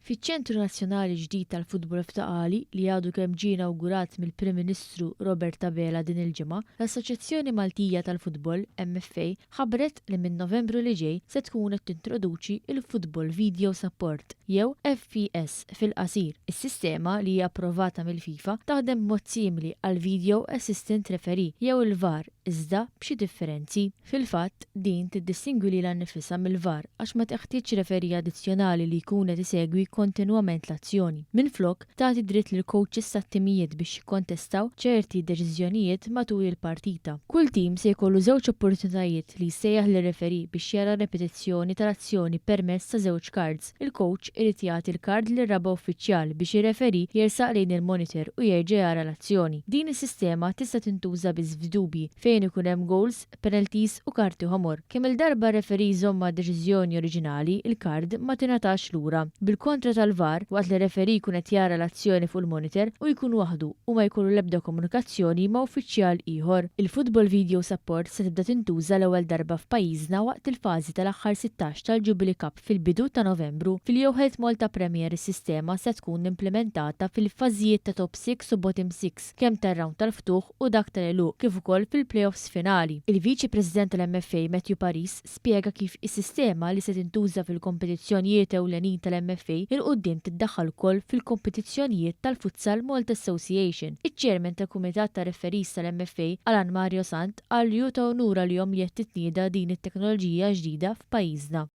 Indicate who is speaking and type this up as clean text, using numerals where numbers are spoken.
Speaker 1: Fiċ-Ċentru Nazzjonali ġdid tal-Futbol f'Ta' Qali, li għadu kemm ġie inawgurat mill-Prim Ministru Robert Abela din il-ġimgħa, l-Assoċjazzjoni Maltija tal-Futbol, MFA, ħabbret li minn Novembru li ġej se tkun qed tintroduċi l-Football Video Support, jew FVS fil-qasir. Is-sistema, li hija approvata mill-FIFA, taħdem b'mod simili għall-Video Assistant Referee jew il-VAR iżda b'xi differenzi. Fil-fatt, din tiddistingwi lilha nnifisha mill-VAR għax ma teħtieġx referee addizzjonali li jkun qed isegwi kontinwament l-azzjoni. Minflok, tagħti dritt lill-coaches tat-timijiet biex jikkontestaw ċerti deċiżjonijiet matul il-partita. Kull tim se jkollu żewġ opportunitajiet li jsejjaħ lir-referee biex jara repetizzjoni tal-azzjoni permezz ta' żewġ cards. Il-coach irid jagħti l-card lir-raba' uffiċjal biex ir-referee jersaq lejn il-monitor u jerġa' jara l-azzjoni. Din is-sistema tista' tintuża biss f'dubji fejn ikun hemm goals, penalties u karti ħomor. Kemm-il darba r-referee jżomm mad-deċiżjoni oriġinali, il-card ma tingħatax lura. Bil-kontra tal-VAR, waqt li r-referee jkun qed jara l-azzjoni fuq il-monitor, hu jkun waħdu u ma jkollu l-ebda komunikazzjoni ma' uffiċjal ieħor. Il-Football Video Support se tibda tintuża l-ewwel darba f'pajjiżna waqt il-fażi tal-aħħar 16 tal-Jubilee Cup fil-bidu ta' Novembru. Fil-Johealth Malta Premier is-sistema se tkun implimentata fil-fażijiet ta' Top Six u Bottom Six, kemm tar-rawnd tal-ftuħ u dak tal-għeluq kif ukoll fil-play-offs finali. Il-Viċi President tal-MFA Matthew Paris spjega kif is-sistema li se tintuża fil-kompetizzjonijiet ewlenin tal-MFA 'il quddiem tiddaħħal ukoll fil-kompetizzjonijiet tal-Futsal Malta Association. Iċ-Chairman tal-Kumitat tar-Referees tal-MFA, Alan Mario Sant, qal li hu ta' unur għalihom li qed titnieda din it-teknoloġija ġdida f'pajjiżna.